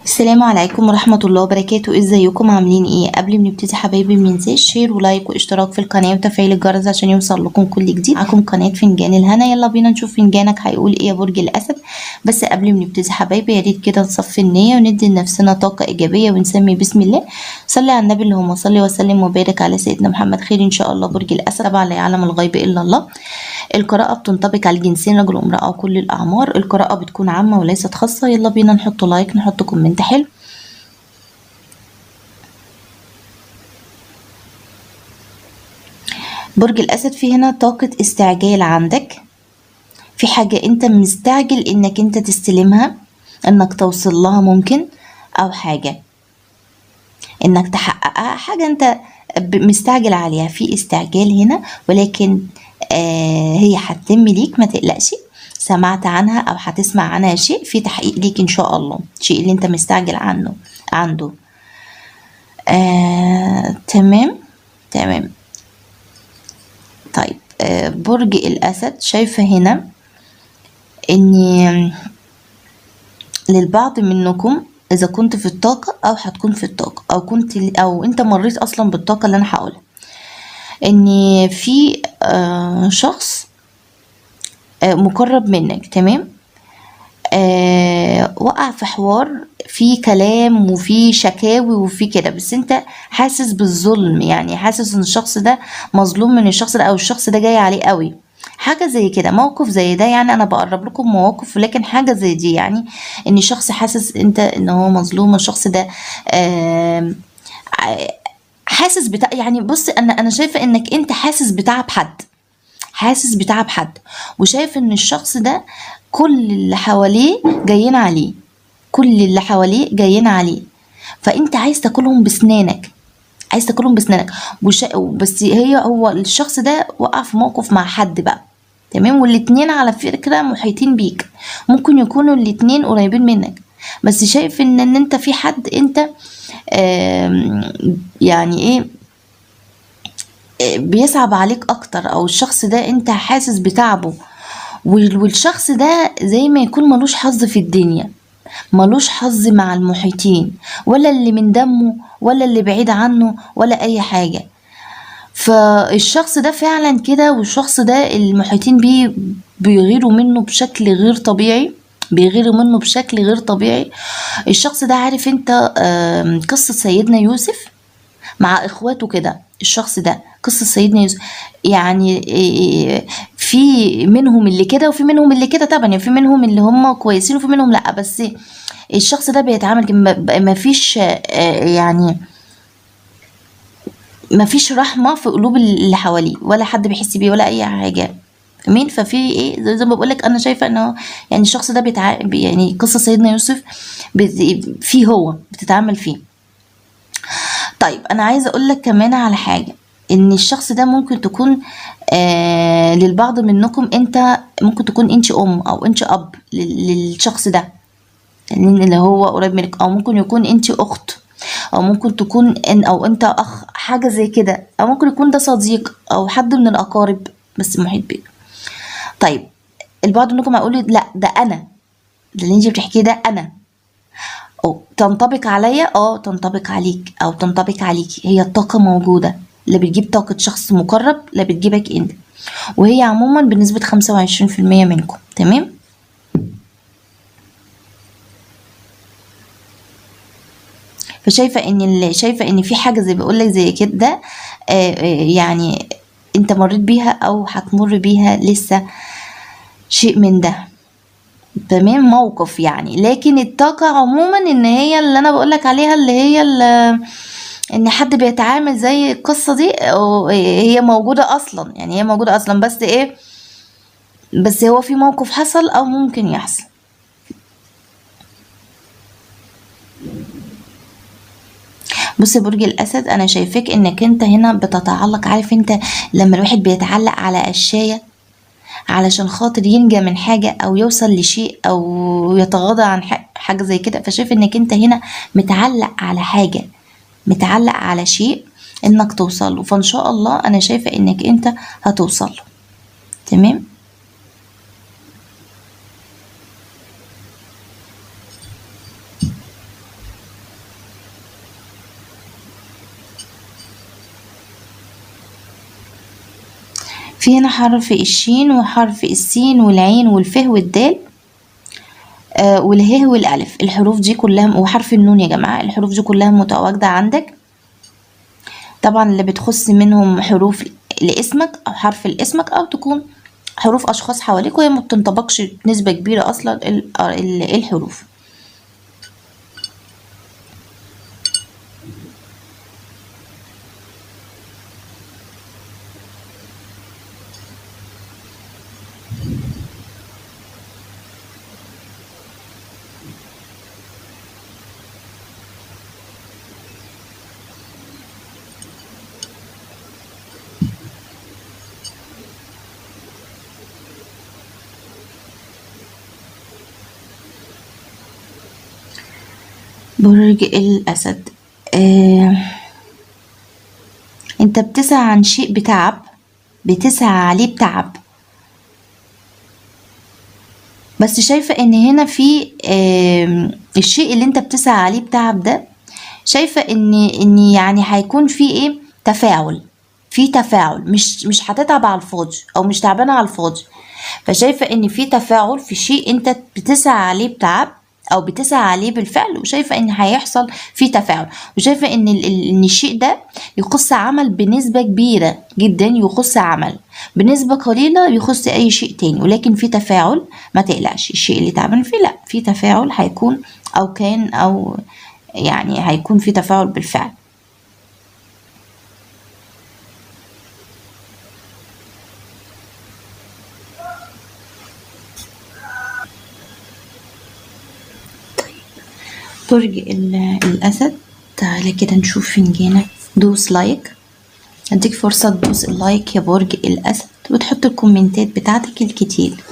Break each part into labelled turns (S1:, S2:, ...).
S1: السلام عليكم ورحمة الله وبركاته. ازيكم عاملين ايه؟ قبل ما نبتدي حبايبي مننساش share و like واشتراك في القناة وتفعيل الجرس عشان يوصل لكم كل جديد. معاكم قناة فنجان الهنا، يلا بينا نشوف فنجانك هيقول ايه يا برج الأسد. بس قبل ما نبتدي حبايبي يا ريت كده نصفي النية وندي لنفسنا طاقة إيجابية ونسمي بسم الله، صلي على النبي اللهم صل وسلم وبارك على سيدنا محمد. خير إن شاء الله. برج الأسد طبعا لا يعلم الغيب إلا الله. القراءة بتنطبق على الجنسين رجل وامرأة وكل الأعمار. القراءة بتكون عامة وليست خاصة. يلا بينا نحط like نحط comment حلو. برج الأسد في هنا طاقة استعجال عندك، في حاجة انت مستعجل انك انت تستلمها، انك توصل لها ممكن، او حاجة انك تحققها، حاجة انت مستعجل عليها، في استعجال هنا، ولكن هي هتتم ليك ما تقلقش. سمعت عنها او هتسمع عنها شيء، في تحقيق ليك ان شاء الله، شيء اللي انت مستعجل عنه عنده. تمام تمام. طيب برج الأسد شايفة هنا ان للبعض منكم اذا كنت في الطاقة او هتكون في الطاقة او كنت او انت مريت اصلا بالطاقة اللي انا هقولها، ان في شخص مقرب منك، تمام، وقع في حوار، في كلام وفي شكاوي وفي كده، بس انت حاسس بالظلم، يعني حاسس ان الشخص ده مظلوم من الشخص ده، او الشخص ده جاي عليه قوي، حاجة زي كده، موقف زي ده. يعني انا بقرب لكم مواقف، ولكن حاجة زي دي، يعني ان شخص حاسس انت ان هو مظلوم، الشخص ده حاسس بتاع، يعني بص انا شايفة انك انت حاسس بتعب حد، حاسس بتعب حد، وشايف ان الشخص ده كل اللي حواليه جايين عليه، كل اللي حواليه جايين عليه، فانت عايز تاكلهم بسنانك، عايز تاكلهم بسنانك. بس هو الشخص ده وقع في موقف مع حد بقى، تمام، والاتنين على فكرة محيطين بيك، ممكن يكونوا الاتنين قريبين منك، بس شايف ان انت في حد انت يعني ايه بيصعب عليك اكتر، او الشخص ده انت حاسس بتعبه، والشخص ده زي ما يكون ملوش حظ في الدنيا، ملوش حظ مع المحيطين، ولا اللي من دمه ولا اللي بعيد عنه ولا اي حاجة. فالشخص ده فعلا كده، والشخص ده المحيطين بيه بيغيروا منه بشكل غير طبيعي، بيغيروا منه بشكل غير طبيعي. الشخص ده عارف انت قصة سيدنا يوسف مع اخواته كده، الشخص ده قصة سيدنا يوسف، يعني في منهم اللي كده وفي منهم اللي كده، طبعا يعني في منهم اللي هم كويسين وفي منهم لا، بس الشخص ده بيتعامل ما فيش يعني ما فيش رحمة في قلوب اللي حواليه، ولا حد بيحس بيه ولا اي حاجة، مين. ففي ايه زي ما بقولك انا شايفة انه يعني الشخص ده يعني قصة سيدنا يوسف فيه هو بتتعامل فيه. طيب انا عايزة اقولك كمان على حاجة، ان الشخص ده ممكن تكون للبعض منكم انت ممكن تكون انت ام او انت اب للشخص ده اللي هو قريب منك، او ممكن يكون انت اخت، او ممكن تكون ان او انت اخ، حاجة زي كده، او ممكن يكون ده صديق او حد من الاقارب بس محيط بيك. طيب البعض منكم هيقول لا ده انا، ده اللي انت بتحكيه ده انا، او تنطبق عليا، تنطبق عليك او تنطبق عليكي. هي الطاقة موجودة، لا بتجيب طاقة شخص مقرب لا بتجيبك انت، وهي عموما بنسبة 25% منكم، تمام. فشايفة ان شايفة ان في حاجة زي بقولك زي كده، يعني انت مريت بيها او هتمر بيها لسه، شيء من ده، تمام، موقف يعني. لكن الطاقة عموما ان هي اللي انا بقولك عليها، اللي هي ان حد بيتعامل زي القصة دي، هي موجودة اصلا، يعني هي موجودة اصلا، بس ايه، بس هو في موقف حصل او ممكن يحصل. بص يا برج الأسد، أنا شايفاك إنك أنت هنا بتتعلق، عارف أنت لما الواحد بيتعلق على قشاية علشان خاطر ينجى من حاجة أو يوصل لشيء أو يتغاضى عن حاجة زي كده، فشايف إنك أنت هنا متعلق على حاجة، متعلق على شيء إنك توصل له، فإن شاء الله أنا شايفة إنك أنت هتوصل له، تمام. في هنا حرف الشين وحرف السين والعين والف والدال والهاء والالف، الحروف دي كلها، وحرف النون يا جماعة، الحروف دي كلها متواجدة عندك. طبعا اللي بتخص منهم حروف لاسمك او حرف لاسمك، او تكون حروف اشخاص حواليك، وهي ما بتنطبقش بنسبة كبيرة اصلا الحروف. برج الأسد، انت بتسعى عن شيء بتعب، بتسعى عليه بتعب، بس شايفة ان هنا في الشيء اللي انت بتسعى عليه بتعب ده، شايفة ان يعني هيكون في ايه، تفاعل، في تفاعل، مش هتتعب على الفاضي او مش تعبانة على الفاضي. فشايفة ان في تفاعل في شيء انت بتسعى عليه بتعب او بتسعى عليه بالفعل، وشايفة ان هيحصل فيه تفاعل، وشايفة ان ان الشيء ده يخص عمل بنسبة كبيرة جدا، يخص عمل بنسبة قليلة يخص اي شيء تاني، ولكن في تفاعل، ما تقلقش. الشيء اللي تعبان فيه لا، في تفاعل هيكون او كان او يعني هيكون في تفاعل بالفعل. برج الأسد، تعالى كده نشوف فنجانك. دوس like، هديك فرصة تدوس ال like يا برج الأسد، وتحط الكومنتات بتاعتك الكتير.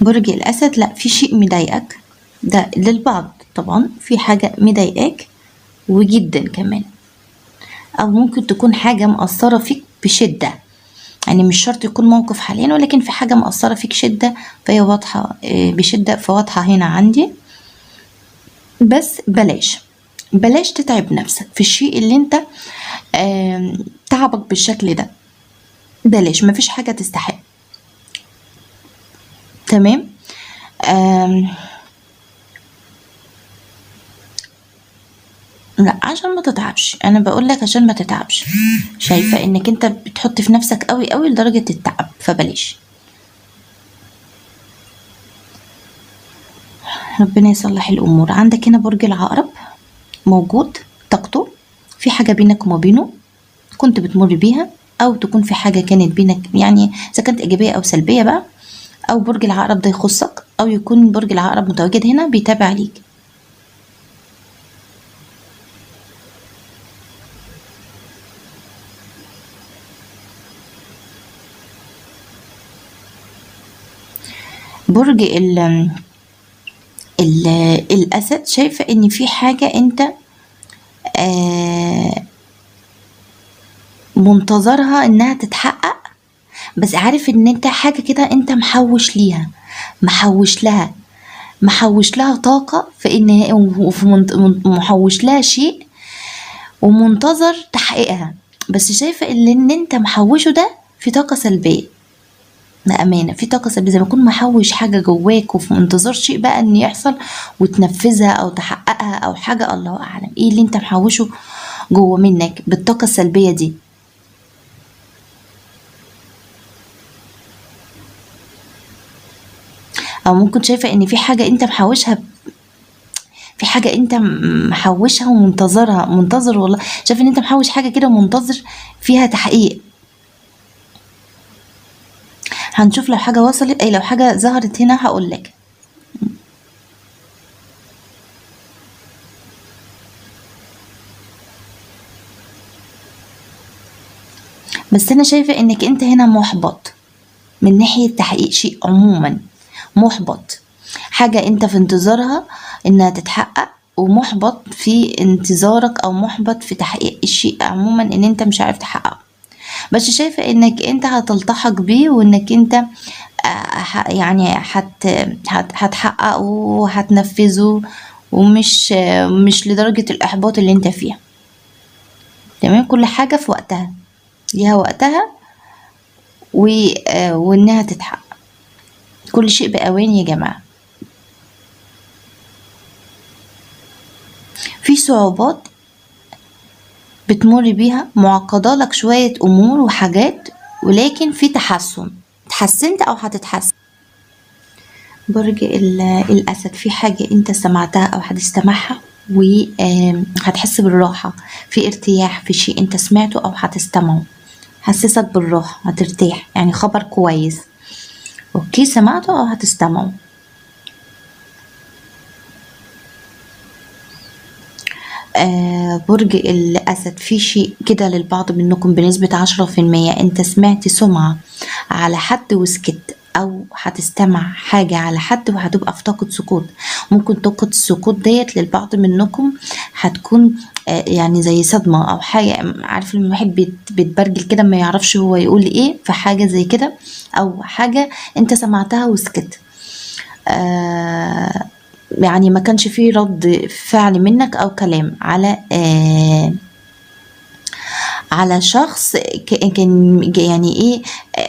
S1: برج الأسد، لا في شيء مضايقك، ده للبعض طبعا، في حاجة مضايقاك وجدا كمان، أو ممكن تكون حاجة مأثرة فيك بشدة، يعني مش شرط يكون موقف حاليا، ولكن في حاجة مأثرة فيك شدة، فهي واضحة بشدة، فواضحة هنا عندي. بس بلاش تتعب نفسك في الشيء اللي انت تعبك بالشكل ده، بلاش، مفيش حاجة تستحق. تمام. لا عشان ما تتعبش، انا بقول لك عشان ما تتعبش. شايفه انك انت بتحط في نفسك قوي قوي لدرجة التعب، فبلاش. ربنا يصلح الامور. عندك هنا برج العقرب موجود، طاقته في حاجة بينك وما بينه كنت بتمر بيها، او تكون في حاجة كانت بينك، يعني اذا كانت ايجابية او سلبية بقى، او برج العقرب ده يخصك، او يكون برج العقرب متواجد هنا بيتابع ليك. برج ال ال الأسد، شايفة إن في حاجة أنت منتظرها إنها تتحقق، بس عارف إن أنت حاجة كده أنت محوش ليها، محوش لها، محوش لها طاقة، في إن محوش لها شيء ومنتظر تحقيقها، بس شايفة إن أنت محوشه ده في طاقة سلبية. بأمانة في طاقة سلبية، زي ما يكون محوش حاجة جواك وفي منتظر شيء بقى إن يحصل وتنفذها أو تحققها أو حاجة، الله أعلم إيه اللي أنت محوشه جوه منك بالطاقة السلبية دي. أو ممكن شايفة إن في حاجة أنت محوشها، في حاجة أنت محوشها ومنتظرها، منتظر والله، شايفة إن أنت محوش حاجة كده ومنتظر فيها تحقيق. هنشوف لو حاجة وصلت، أي لو حاجة ظهرت هنا هقولك. بس أنا شايفة إنك أنت هنا محبط من ناحية تحقيق شيء عموما، محبط، حاجة أنت في انتظارها إنها تتحقق، ومحبط في انتظارك أو محبط في تحقيق الشيء عموما إن أنت مش عارف تحققه. بس شايفة انك انت هتلتحق بيه، وانك انت يعني هتحققه وهتنفذه، ومش مش لدرجة الاحباط اللي انت فيها. تمام، كل حاجة في وقتها، ليها وقتها وانها تتحقق. كل شيء بأوان يا جماعة. في صعوبات بتمر بيها، معقدة لك شوية امور وحاجات، ولكن في تحسن، تحسنت او هتتحسن. برج الاسد، في حاجة انت سمعتها او هتستمعها وهتحس بالراحة، في ارتياح في شيء انت سمعته او هتستمعه، حسسك بالراحة، هترتاح، يعني خبر كويس. okay، سمعته او هتستمعه. برج الأسد، في شيء كده للبعض منكم بنسبة 10% انت سمعت سمعة على حد وسكت، او هتستمع حاجة على حد وهتبقى في طاقة سكوت. ممكن طاقة السكوت ديت للبعض منكم هتكون يعني زي صدمة او حاجة، عارف لما الواحد بيتبرجل كده ما يعرفش هو يقول ايه في حاجة زي كده، او حاجة انت سمعتها وسكت، يعني ما كانش فيه رد فعل منك او كلام على على شخص كان يعني ايه،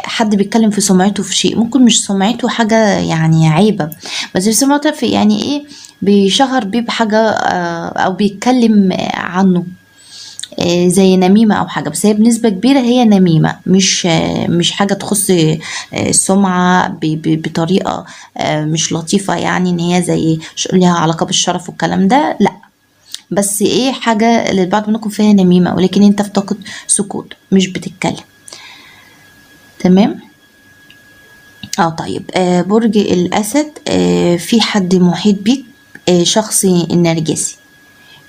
S1: حد بيتكلم في سمعته في شيء، ممكن مش سمعته حاجة يعني عيبة، بس سمعته في يعني ايه، بيشهر بيه بحاجة او بيتكلم عنه زي نميمة او حاجة، بس هي بنسبة كبيرة هي نميمة، مش حاجة تخص السمعة بطريقة مش لطيفة، يعني ان هي زي ليها علاقة بالشرف والكلام ده، لا، بس ايه حاجة للبعض منكم فيها نميمة، ولكن انت في طاقة سكوت مش بتتكلم. تمام. طيب، برج الاسد، في حد محيط بيك، شخص نرجسي،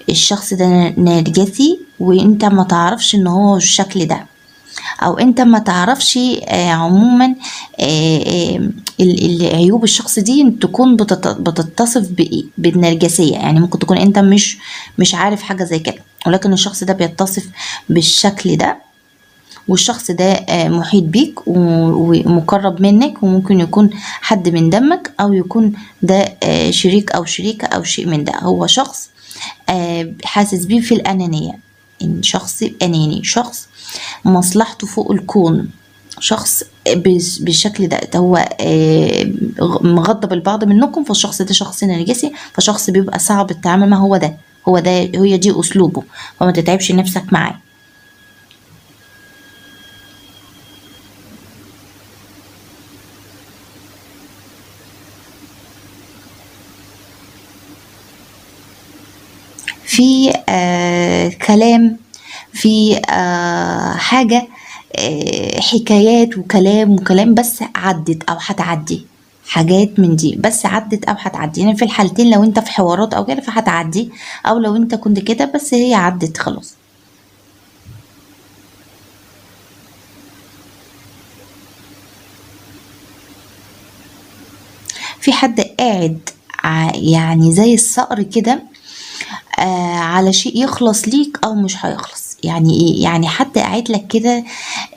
S1: الشخص ده نرجسي وانت ما تعرفش ان هو الشكل ده، او انت ما تعرفش عموما العيوب الشخص دي تكون بتتصف بايه، بالنرجسية، يعني ممكن تكون انت مش عارف حاجة زي كده، ولكن الشخص ده بيتصف بالشكل ده، والشخص ده محيط بيك ومقرب منك، وممكن يكون حد من دمك، او يكون ده شريك او شريكة او شيء من ده. هو شخص حاسس بيه في الأنانية، إن شخص أناني، شخص مصلحته فوق الكون، شخص بالشكل ده هو مغضب البعض منكم، فالشخص ده شخص نرجسي، فشخص بيبقى صعب التعامل معه، هو ده هي دي أسلوبه، فما تتعبش نفسك معاه. في كلام، في حاجة، حكايات وكلام وكلام، بس عدت أو هتعدي، حاجات من دي بس عدت أو هتعدي. يعني في الحالتين لو أنت في حوارات أو كده فهتعدي، أو لو أنت كنت كده بس هي عدت خلاص. في حد قاعد يعني زي الصقر كده على شيء يخلص ليك او مش هيخلص. يعني ايه؟ يعني حد قاعد لك كده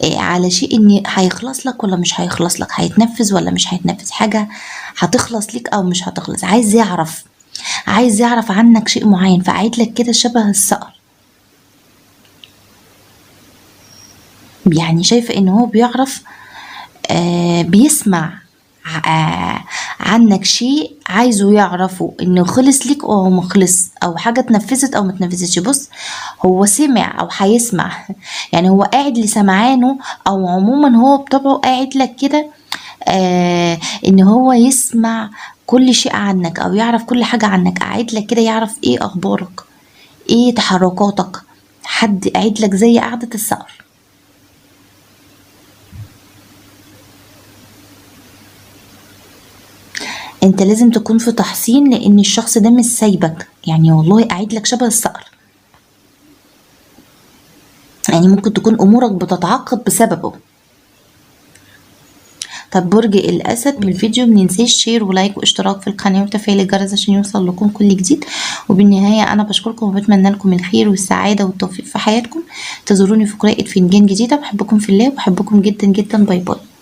S1: على شيء ان هيخلص لك ولا مش هيخلص لك، هيتنفذ ولا مش هيتنفذ، حاجة هتخلص ليك او مش هتخلص، عايز يعرف عنك شيء معين، فقاعد لك كده شبه الصقر. يعني شايفة ان هو بيعرف، بيسمع عنك شيء عايزه يعرفه، انه خلص ليك او ما خلص، او حاجة اتنفذت او ما اتنفذتش. بص، هو سمع او هيسمع، يعني هو قاعد لسمعانه، او عموما هو بطبعه قاعد لك كده ان هو يسمع كل شيء عنك او يعرف كل حاجة عنك، قاعد لك كده يعرف ايه اخبارك، ايه تحركاتك، حد قاعد لك زي قعدة الصقر. انت لازم تكون في تحصين، لان الشخص ده مش سايبك، يعني والله قاعد لك شبه الصقر، يعني ممكن تكون امورك بتتعقد بسببه. طب برج الاسد، من الفيديو مننساش share و like واشتراك في القناة وتفعيل الجرس عشان يوصل لكم كل جديد. وبالنهاية انا بشكركم وبتمنى لكم الخير والسعادة والتوفيق في حياتكم. انتظروني في قراءة فنجان جديدة. بحبكم في الله وبحبكم جدا جدا. bye bye.